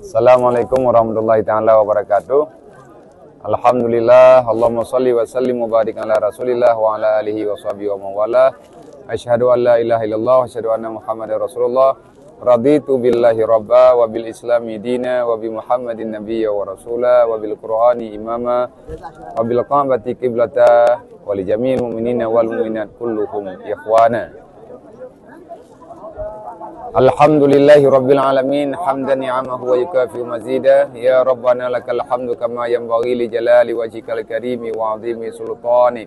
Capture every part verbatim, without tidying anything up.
Assalamualaikum warahmatullahi taala wabarakatuh. Alhamdulillah, Allahumma shalli wa sallim wa barik ala Rasulillah wa ala alihi wa sahbihi wa man walah. Asyhadu an la ilaha illallah, asyhadu anna Muhammadar Rasulullah. Raditu billahi rabba wa bil islami dina wa bi Muhammadin nabiyya wa rasula wa bil Qur'ani imama wa bil Ka'bati qiblata wa li jami'il mu'minina wal mu'minat kulluhum ikhwana. Alhamdulillahi rabbil alamin, hamdan ni'amahu wa yukafi'u mazida. Ya Rabbana lakal hamdu kama yanbaghi li jalali wajhikal karimi wa azimi sultanik.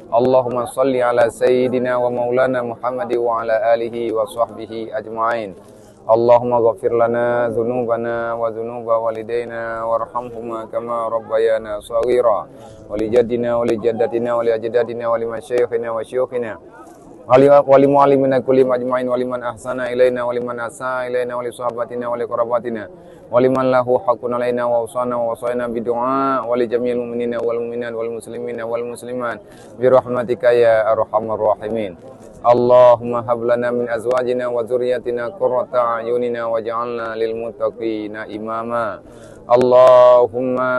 Allahumma shalli ala sayyidina wa maulana Muhammad wa ala alihi wa sahbihi ajma'in. Allahumma ghafir lana dzunubana wa dzunuba walidaina warhamhuma kama rabbayana shaghira. Wa li jaddina wa li jaddatina wa li ajdadina wa li masyaikhina wa syuyukhina. Wa li, wa li muallimina kullihim ajma'in, wa liman ahsana ilaina, wa liman asaa ilaina, wa li sahabatina, wa li qarabatina, wa liman lahu haqqun alaina, wa usana wa wasaina bidu'a, wa li jami'il mu'minina wal mu'minat, wal muslimina wal muslimat, bi rahmatika ya arhamar rahimin. Allahumma hab lana min azwajina wa dzurriyyatina qurrata a'yunina waj'alna lil muttaqina imama. Allahumma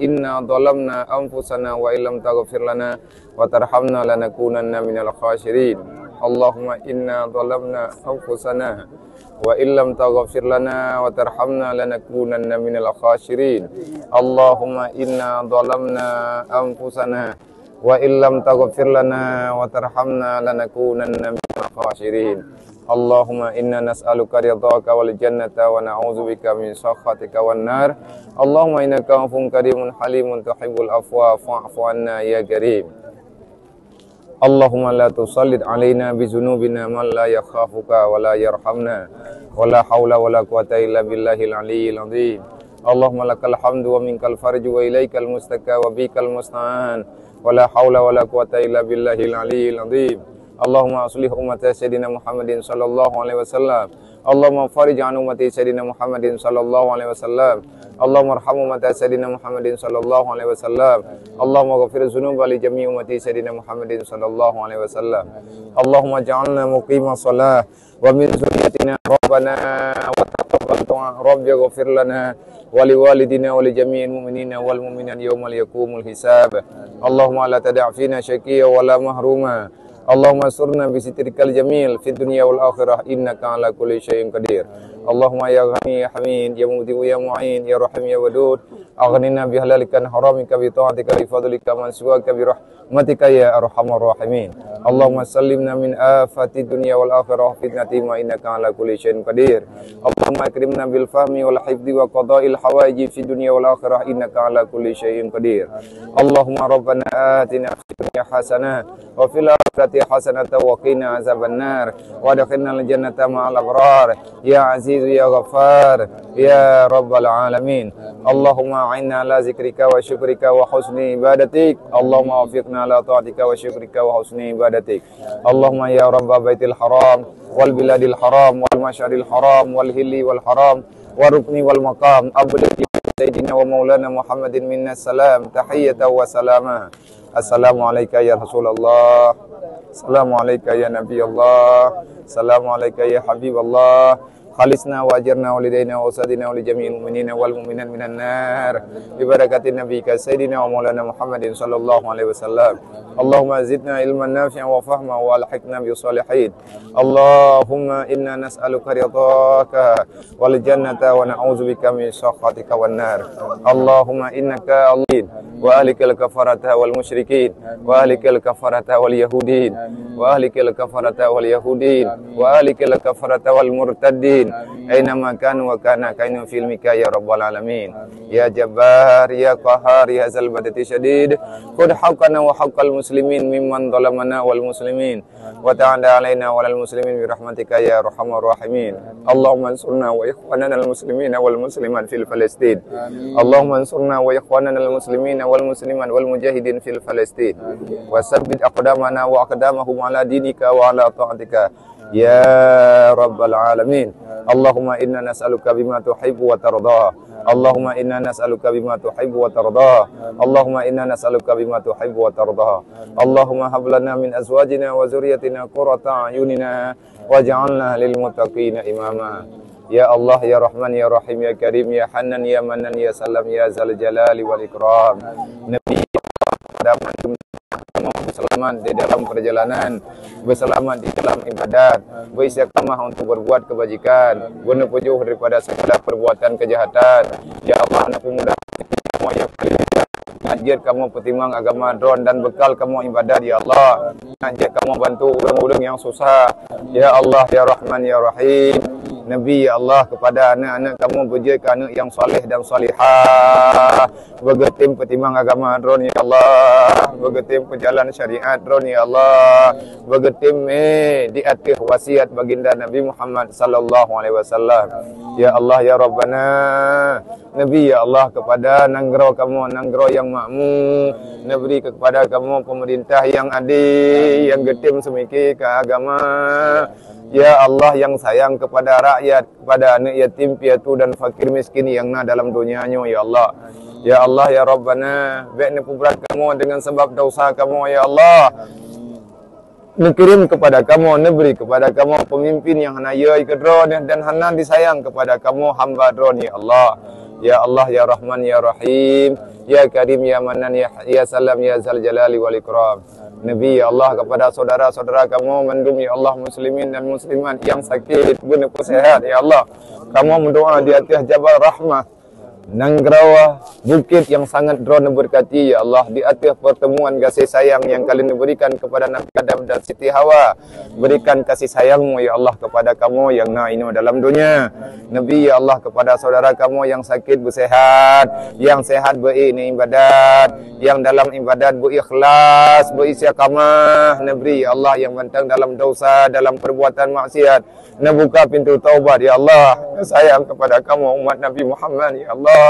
inna zalamna anfusana wa illam taghfir lana wa tarhamna lanakunanna minal khasirin. Allahumma inna zalamna anfusana wa illam taghfir lana wa tarhamna lanakunanna minal khasirin. Allahumma inna zalamna anfusana wa illam taghfir lana wa tarhamna lanakunanna minal khasirin. Allahumma inna nas'aluka ridhaka wal jannata wa na'udzubika min sakhatika wan nar. Allahumma innaka 'afuwun karimun halimun tuhibbul 'afwa fa'fu 'anna ya karim. Allahumma la tusallit 'alaina bi dzunubina man la yakhafuka wa la yarhamna. Wa la haula wa la quwwata illa billahil 'aliyyil 'azhim. Allahumma lakal hamdu wa minkal farju wa ilaikal mustaka wa bikal musta'an. Wa la haula wa la quwwata illa billahil 'aliyyil 'azhim. Allahumma aslih ummata Sayyidina Muhammadin sallallahu alaihi wasallam. Allahumma farij an ummati Sayyidina Muhammadin sallallahu alaihi wasallam. Allahumma arham ummata Sayyidina Muhammadin sallallahu alaihi wasallam. Allahumma ghafir dzunuba li jami'i ummati Sayyidina Muhammadin sallallahu alaihi wasallam. Allahumma ja'alna muqima shalah wa min dzurriyyatina rabbana wa taqabbal du'a. Rabbi ghafir lana wa li walidina wa li jami'il mu'minina wal mu'minat yaumal yaqumul hisab. Allahumma la tada' fina syaqiyya wa la mahruma. Allahumma surna bi sitrikal jamil fid dunya wal akhirah innaka ala kulli syai'in qadir. Allahumma ya Ghani ya Hamid ya Mubdi'u ya Mu'in ya Rahim ya Wadud, aghnina bi halalika an haramika bi ta'atika bi fadlika man siwaka bi rahmatika ya arhamar rahimin. Allahumma sallimna min afati dunya wal akhirah fitnati ma innaka ala kulli syai'in qadir. Allahumma akrimna bil fahmi wal hifdhi wa qada'il hawaiji fid dunya wal akhirah innaka ala kulli syai'in qadir. Allahumma rabbana atina fid dunya hasanah wa fil akhirati hasanatan wa qina azabannar wa adkhilnal jannata ma'al abrar ya azizu ya ghaffar ya rabbal alamin. Allahumma a'inna ala zikrika wa syukrika wa husni ibadatik. Allahumma wafiqna ala taatika wa syukrika wa husni ibadatik. Allahumma ya rabba baitil haram wal biladil haram wal masyaril haram wal hilli wal haram wa rukni wal maqam, abligh li sayyidina wa maulana Muhammadin minnas salam tahiyatan wa salama. Assalamu alaika ya Rasulullah. Assalamu alaika ya Nabi Allah. Assalamu alaika ya Habib Allah. Khalisna wa ajirna wa lidaina wa usadina wa li jami'il mu'minina wal mu'minat minan nar. Bi barakatin nabiyika sayyidina wa maulana Muhammadin sallallahu alaihi wasallam. Allahumma zidna ilman nafi'an wa fahma wa alhiqna bis salihin. Allahumma inna nas'aluka ridhaka wal jannata wa na'udzubika min sakhatika wan nar. Allahumma innaka alin wa ahlikal kafarata wal musyrikin wa ahlikal kafarata wal yahudin wa ahlikal kafarata wal yahudin wa ahlikal kafarata wal murtaddin aina ma kanu wa kana kainu fi ilmika ya rabbal alamin. Ya Jabbar ya Qahhar ya Zal Badati Syadid, khudh haqqana wa haqqal muslimin mimman zalamana wal muslimin wa ta'ala alaina wa alal muslimin bi rahmatika ya arhamar rahimin. Allahumma ansurna wa ikhwanana al muslimina wal muslimat fil Palestin. Allahumma ansurna wa ikhwanana al muslimina wal muslimat wal mujahidin fil Palestin. Wa sabbit aqdamana wa aqdamahum ala dinika wa ala ta'atika ya rabbal alamin. Allahumma inna nas'aluka bima tuhibbu wa tarda. Allahumma inna nas'aluka bima tuhibbu wa tarda. Allahumma inna nas'aluka bima tuhibbu wa tarda. Allahumma hab lana min azwajina wa dzurriyyatina qurrata a'yunina waj'alna lil muttaqina imama. Ya Allah, ya Rahman, ya Rahim, ya Karim, ya Hannan, ya Mannan, ya Salam, ya Zal Jalali wal Ikram. Nabi, ya Allah, pada mandum kamoe beusalamat di dalam perjalanan, beusalamat di dalam ibadat, beuistiqamah untuk berbuat kebajikan, beuneupujoh daripada segala perbuatan kejahatan. Ya Allah, neupeumudah kamoe nyang paléng, ngat jeuet kamoe peutimang agama Droen dan beukal kamoe ibadat, ya Allah. Ngat jeuet kamoe bantu ureuëng-ureuëng nyang susah. Ya Allah, ya Rahman, ya Rahim. Nabi, ya Allah, kepada aneuk-aneuk kamoe beujeuet keu aneuk nyang saleh dan salihah. Beugeutem peutimang agama Droen, ya Allah. Beugeutem peujalan syariat Droen, ya Allah. Beugeutem, eh, di ateueh wasiat baginda Nabi Muhammad sallallahu alaihi wasallam. Ya Allah, ya Rabbana. Nabi, ya Allah, kepada nanggroe kamoe, nanggroe nyang makmu, neubri kepada kamoe pemerintah nyang adé, nyang geutem seumike keu agama. Ya Allah, nyang sayang kepada rakyat, kepada aneuk yatim piatu dan fakir miskin nyang na dalam donya nyoe, ya Allah. Ya Allah, ya Rabbana, bék neupeubrat kamoe deungon sabab dosa kamoe, ya Allah. Neukirém kepada kamoe, neubri kepada kamoe peumimpin nyang hana yö keu Droeneueh dan hana disayang kepada kamoe hamba Droeneueh, ya Allah. Ya Allah, ya Rahman, ya Rahim, ya Karim, ya Mannan, ya, ya Salam, ya Zal Jalali wal Ikram. Nabi, ya Allah, kepada saudara-saudara kamoe mandum, ya Allah, muslimin dan muslimat nyang sakét, beuneupeusehat, ya Allah. Kamoe meudoa di ateueh Jabal Rahmah, nanggroe bukét nyang sangat Droeneueh beurkati, ya Allah, di ateueh pertemuan gaséh sayang nyang ka lheueh neuberikan kepada Nabi Adam dan Siti Hawa. Berikan kasih sayang-Mu, ya Allah, kepada kamoe nyang na inoe dalam donya. Nabi, ya Allah, kepada saudara kamoe nyang sakét beuseuhat, nyang seuhat beuék neuibadat, nyang dalam ibadat beuikhlas, beuistiqamah. Neubri, ya Allah, nyang mantong dalam dosa, dalam perbuatan maksiat, neubuka pintoe taubat, ya Allah. Sayang kepada kamoe umat Nabi Muhammad, ya Allah.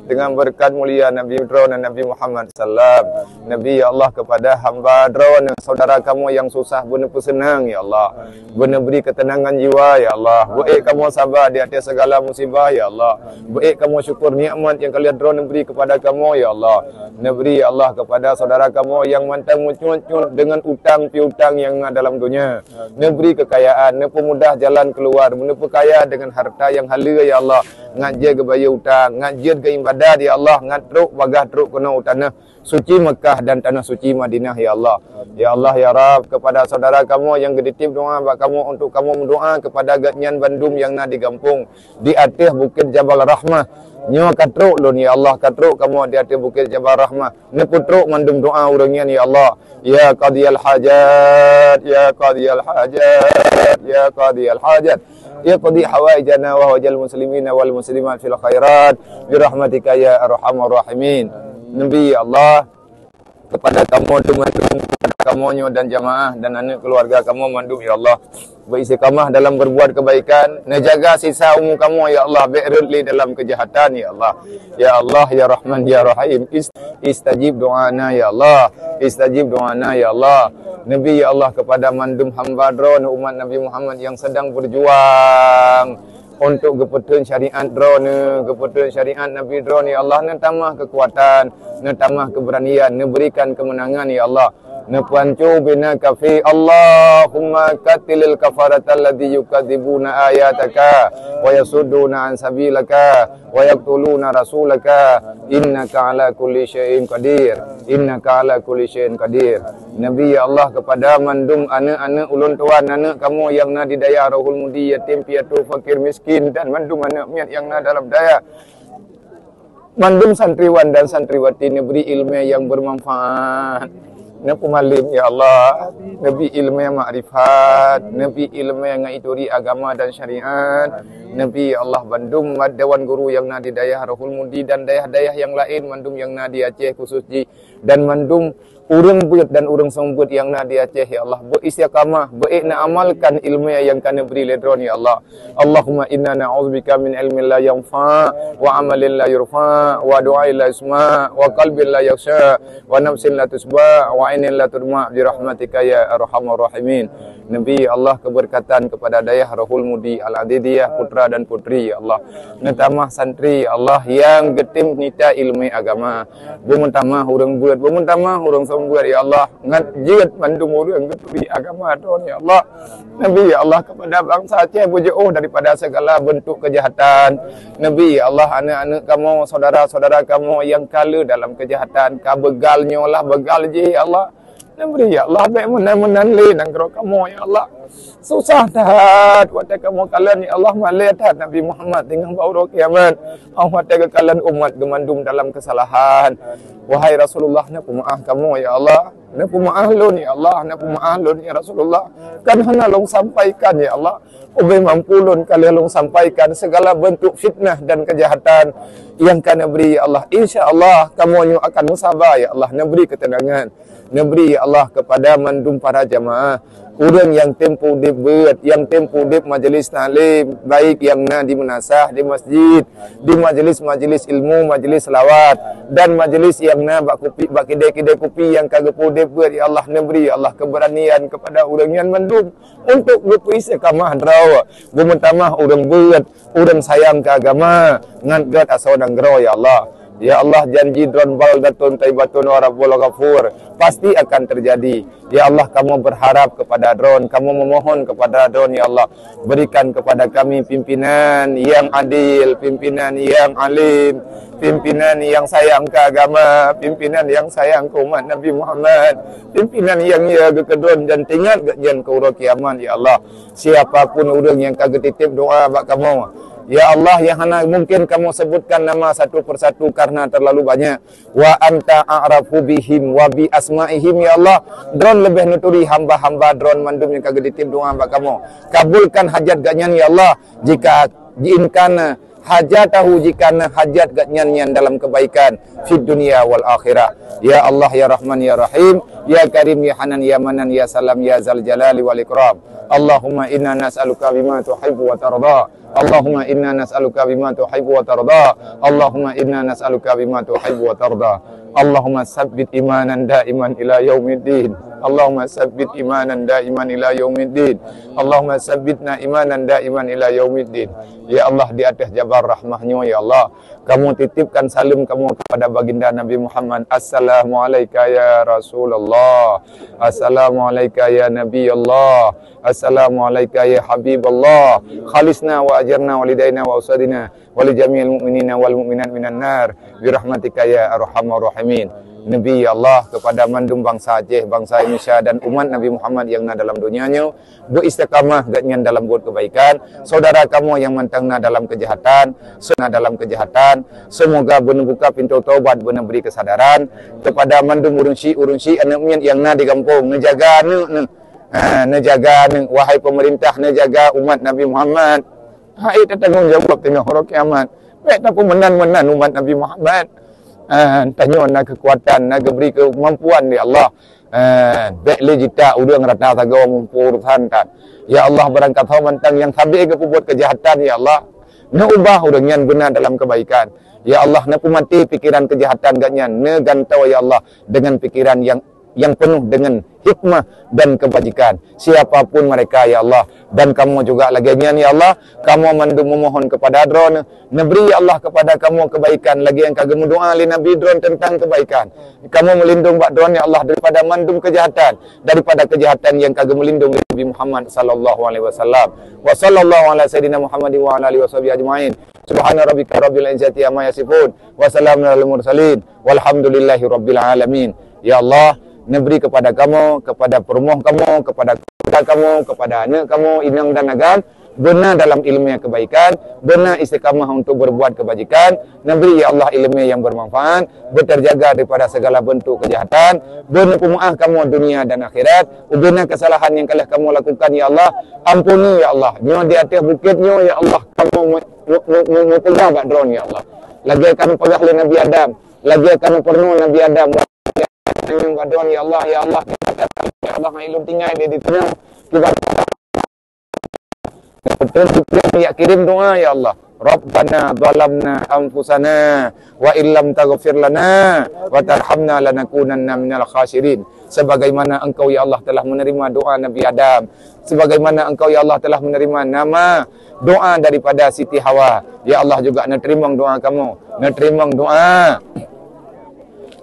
Dengan berkat mulia Nabi Droeneueh Nabi Muhammad sallam. Nabi, ya Allah, kepada hamba Droeneueh, saudara kamoe nyang susah, beuneupeuseunang, ya Allah. Beuneubri keuteunangan jiwa, ya Allah. Beuék kamoe saba di ateueh segala musibah, ya Allah. Beuék kamoe syukur nikmat nyang ka lheueh Droeneueh bri kepada kamoe, ya Allah. Neubri, ya Allah, kepada saudara kamoe nyang mantong meucut-cut deungon utang piutang nyang na dalam donya. Neubri keukayaan, neupeumudah jalan keuluwa, neupeukayae deungon hareuta nyang haleue, ya Allah. Ngat jeuet geubayeue utang, ngat jeuet geuibadat, ya Allah, ngat trok bagaih trok keunoe u tanoh suci Makkah dan tanoh suci Madinah, ya Allah. Ya Allah, ya Rabb, kepada saudara kamoe nyang geutitip doa bak kamoe untuk kamoe meudoa kepada gobnyan bandum nyang na di gampông, di ateueh Bukét Jabal Rahmah. Nyoe ka trok lôn, ya Allah, ka trok kamoe di ateueh Bukét Jabal Rahmah. Neupeutrok mandum doa ureuëng nyan, ya Allah. Ya Qadiyal Hajat, ya Qadiyal Hajat, ya Qadiyal Hajat. Iqdi hawaijana wa hawaijal muslimina wal muslimat fil khairat, bi rahmatika ya arhamar rahimin. Nabi, ya Allah, kepada kamoe teuma, kepada kamoe nyoe dan jamaah dan aneuk keuluwarga kamoe mandum, ya Allah, beuistiqamah dalam berbuat kebaikan, neujaga sisa umu kamoe, ya Allah, bék rhot lé dalam keujahatan, ya Allah. Ya Allah, ya Rahman, ya Rahim, is-, istajib doana, ya Allah. Istajib doana, ya Allah. Nabi, ya Allah, kepada mandum hamba Droeneueh umat Nabi Muhammad nyang sedang berjuang untuk geupeutheun syariat Droeneueh, geupeutheun syariat Nabi Droeneueh, ya Allah, neutamah keukuatan, neutamah keubeuranian, neuberikan keumeunangan, ya Allah. Neupanco bina kafé. Allahumma qatilil kafarata alladzi yukadzibuna ayataka wa yasudduna an sabilaka wa yaqtuluna rasulaka, innaka ala kulli syai'in qadir, innaka ala kulli syai'in qadir. Nabi, ya Allah, kepada mandum aneuk-aneuk ulôn tuan, aneuk kamoe nyang na di dayah Rohul Mudi, yatim piatu, fakir miskin, dan mandum aneuk miet nyang na dalam dayah. Mandum santriwan dan santriwati neubri ileumé nyang beumanfaat. Neupeumalém, ya Allah. Neubri ileumé makrifat, neubri ileumé ngon ituri agama dan syariat. Neubri, ya Allah, bandum mat dewan guru nyang na di dayah Rohul Mudi dan dayah-dayah nyang laén mandum nyang na di Aceh khusus jih, dan mandum ureuëng beuet dan ureuëng seumeubeuet nyang na di Aceh, ya Allah, beuistiqamah, beuék neuamalkan ileumé nyang ka neubri lé Droeneueh, ya Allah. Allahumma inna na'udzubika min ilmin la yanfa, wa amalin la yurfa, wa du'ain la yusma, wa qalbin la yakhsya, wa nafsin la tasba, wa ainin la tudma, bi rahmatika ya arhamar rahimin. Neubri, ya Allah, keubeurkatan keupada dayah Rohul Mudi Al-Adidiyah, putra dan putri, ya Allah. Neutamah santri, ya Allah, nyang geutem nita ileumèe agama. Beumeutamah ureueng beuet, beumeutamah ureueng seumeubeuet, ya Allah. Ngat jeuet mandum ureueng geuturi agama Droeneuh, ya Allah. Neubri, ya Allah, keupada bansa Aceh beujiôh daripada segala beuntuk keujahatan. Neubri, ya Allah, aneuk-aneuk kamoe, syedara-syedara kamoe nyang ka le dalam keujahatan, ka beugal nyoe lah beugal jih, ya Allah. Neubri, ya Allah, bèk meunan-meunan lé nanggroe kamoe, ya Allah. Susah that watèe kamoe kalon, ya Allah, malèe that Nabi Muhammad teungoh bak uroe kiamat. Oh, watèe geukalon umat geumandum dalam keusalahan. Wahai Rasulullah, neupeumeu'ah kamoe, ya Allah. Neupeumeu'ah lôn, ya Allah. Neupeumeu'ah lôn, ya Rasulullah. Kan hana lôn sampaikan, ya Allah. Ubé mampu lôn ka lheueh lôn sampaikan segala beuntuk fitnah dan keujahatan nyang ka neubri, ya Allah. Insya Allah, kamoe nyoe akan meusaba, ya Allah. Neubri keuteunangan. Neubri, ya Allah, keupada mandum para jamaah, ureueng nyang tem peuudép beuet, nyang tem peuudép majeulis taklim, baik nyang na di meunasah, di masjid, di majeulis-majeulis ilmu, majeulis seulaweuet, dan majeulis nyang na bak kupi, bak kidée-kidée kupi nyang ka geupeuudép beuet, ya Allah. Neubri, ya Allah, keubeuranian keupada ureueng nyan mandum untuk geupeuistiqamah droe, beumeutamah ureueng beuet, ureueng sayang keu agama, ngat gét asoe nanggroe, ya Allah. Ya Allah, janji Droeneuh, baldatun thayyibatun wa rabbun ghafur, pasti akan teujadi. Ya Allah, kamoe beuharap keupada Droeneuh, kamoe meumohon keupada Droeneuh, ya Allah, berikan keupada kami pimpinan nyang adil, pimpinan nyang alim, pimpinan nyang sayang keu agama, pimpinan nyang sayang keu umat Nabi Muhammad, pimpinan nyang ya geukeudroe dan teuingat geuh nyan keu uroe kiamat, ya Allah. Siapa pun ureueng nyang ka geutitép doa bak kamoe, ya Allah, nyang hana mungkin kamoe seubutkan nama satu persatu karena terlalu banyak. Wa anta a'rafu bihim wa bi asma'ihim, ya Allah. Droeneuh leubeh neuturi hamba-hamba Droeneuh mandum nyang ka geutitép doa bak kamoe. Kabulkan hajat geuh nyan, ya Allah. Jika jiinkan hajatahu, jika na hajat geuh nyan nyan dalam kebaikan fid dunya wal akhirah. Ya Allah, ya Rahman, ya Rahim, ya Karim, ya Hanan, ya Manan, ya Salam, ya Zal Jalali wal Ikram. Allahumma inna nas'aluka bima tuhibbu wa tarda. Allahumma inna nas'aluka bima tuhibbu wa tarda. Allahumma inna nas'aluka bima tuhibbu wa tarda. Allahumma sabbit imanan daiman ila yaumiddin. Allahumma sabbit imanan daiman ila yaumiddin. Allahumma sabbitna imanan daiman ila yaumiddin. Ya Allah, di ateueh jabal rahmah nyoe, ya Allah, kamoe titipkan saleuem kamoe keupada baginda Nabi Muhammad. Assalamualaika ya Rasulullah. Assalamualaika ya Nabi Allah. Assalamualaika ya Habiballah. Khalisna wa ajirna walidaina wa usadina wa li jami'il mu'minina wal mu'minat minan nar, bi rahmatika ya arhamar rahimin. Neubri, ya Allah, keupada mandum bansa Aceh, bansa Indonesia dan umat Nabi Muhammad nyang na dalam donya nyoe, beuistiqamah geuh nyan dalam buet keubaikan. Syedara kamoe nyang mantong na dalam keujahatan, se-, na dalam keujahatan, seumoga beuneubuka pintoe taubat, beuneubri keusadaran. Keupada mandum ureueng syiek, ureueng syiek aneuk miet nyang na di gampông, neujaga aneuk neuh. Ha, neujaga aneuk, wahai peumeurintah, neujaga umat Nabi Muhammad. Hai tatanggong jaweueb teungoh uroe kiamat. Bèk tapeumeunan-meunan umat Nabi Muhammad. Ah, tanyoe na keukuatan, na geubri keumampuan lé Allah. Ah, bèk lé jita ureueng rata sagoe muphom urosan tan. Ya Allah, barangkasoe mantong nyang sabé geupeubuet keujahatan, ya Allah, neuubah ureueng nyan beuna dalam keubaikan. Ya Allah, neupeumaté pikeran keujahatan geuh nyan, neugantoe, ya Allah, deungon pikeran nyang nyang peunoh deungon hikmah dan keubajikan. Siapa pun mereka, ya Allah, dan kamoe juga lagèe nyan, ya Allah, kamoe mandum meumohon keupada Droeneuh, neubri, ya Allah, keupada kamoe keubaikan lagèe nyang ka geumeudoa lé Nabi Droeneuh teuntang keubaikan. Kamoe meulindong bak Droeneuh, ya Allah, daripada mandum keujahatan, daripada keujahatan nyang ka geumeulindeung lé Nabi Muhammad sallallahu alaihi wasallam. Wa sallallahu ala sayyidina Muhammadin wa ala alihi washabihi ajmain. Subhana rabbika rabbil izzati amma yasifun. Wa salamun alal mursalin. Walhamdulillahi rabbil alamin. Ya Allah, neubri keupada kamoe, keupada peurumoh kamoe, keupada keuluwarga kamoe, keupada aneuk kamoe, inong dan agam, beuna dalam ileumèe keubaikan, beuna istiqamah untuk berbuat kebajikan. Neubri, ya Allah, ileumèe nyang bermanfaat, beuteujaga daripada segala bentuk keujahatan, beuna peumeu'ah kamoe dunia dan akhirat, ubena keusalahan nyang ka lheueh kamoe lakukan, ya Allah, ampuni, ya Allah. Nyoe di ateueh bukét nyoe, ya Allah, kamoe me-, me-, me-, me-, meupeugah bak Droeneuh, ya Allah. Lagèe ka neupeugah lé Nabi Adam, lagèe ka neupeurunoe Nabi Adam, ya Allah, ya Allah, ya Allah, hai lôn tinggai di, di teungoh, kiban beutôi sipréh jak kirém doa, ya Allah. Rabbana zalamna anfusana wa illam taghfir lana wa tarhamna lanakunanna minal khasirin. Sebagaimana Engkau, ya Allah, telah menerima doa Nabi Adam, sebagaimana Engkau, ya Allah, telah menerima nama, doa daripada Siti Hawa, ya Allah, juga neuteurimong doa kamoe, neuteurimong doa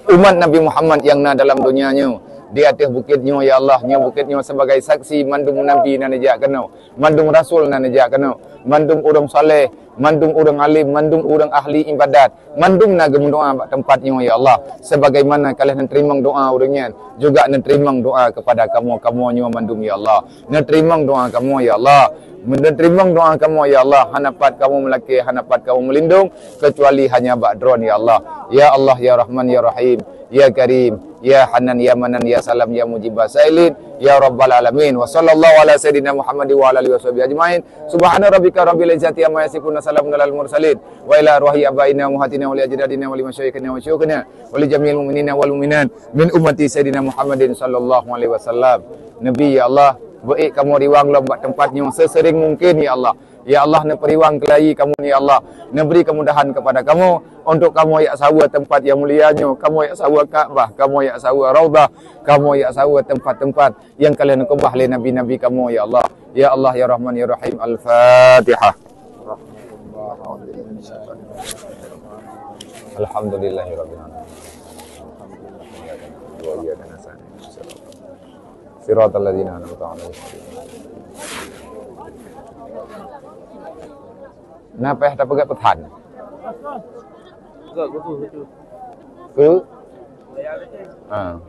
umat Nabi Muhammad nyang na dalam donya nyoe, di ateueh bukét nyoe, ya Allah. Nyoe bukét nyoe sebagai saksi mandum nabi na neujak keunoe, mandum rasul na neujak keunoe, mandum ureuëng saleh, mandum ureuëng alim, mandum ureuëng ahli ibadat, mandum na geumeudoa bak teumpat nyoe, ya Allah. Sebagaimana ka lheueh neuteurimong doa ureuëng nyan, juga neuteurimong doa keupada kamoe, kamoe nyoe mandum, ya Allah. Neuteurimong doa kamoe, ya Allah. Neuteurimong doa kamoe, ya Allah. Hana pat kamoe meulakée, hana pat kamoe meulindong, keucuali hanya bak Droeneuh, ya Allah. Ya Allah, ya Rahman, ya Rahim, ya Karim, ya Hanan, ya Manan, ya Salam, ya Mujibas Sailin, ya Rabbal Alamin. Wa sallallahu ala sayyidina Muhammad wa ala alihi washabihi ajmain. Subhana rabbika rabbil izzati amma yasifun, wa salamun alal mursalin. Wa ila ruhi abaina wa ummahatina wa li ajdadina wa li masyayikhina wa syuyukhina wa li jami'il mu'minina wal mu'minat min ummati sayyidina Muhammadin sallallahu alaihi wasallam. Nabi, ya Allah, beuék kamoe riwang lom bak teumpat nyoe seuseuring mungken, ya Allah. Ya Allah, neupeuriwang keulayi kamoe, ya Allah. Neubri keumudahan keupada kamoe untuk kamoe jak saweue teumpat nyang mulia nyoe, kamoe jak saweue Ka'bah, kamoe jak saweue Raudhah, kamoe jak saweue teumpat-teumpat nyang ka lheueh neukeubah lé nabi-nabi kamoe, ya Allah. Ya Allah, ya Rahman, ya Rahim. Al-Fatihah. Alhamdulillahirabbil alamin. Siratal ladzina an'amta 'alaihim. Napa tapeugah peuthan? Ke? Ha.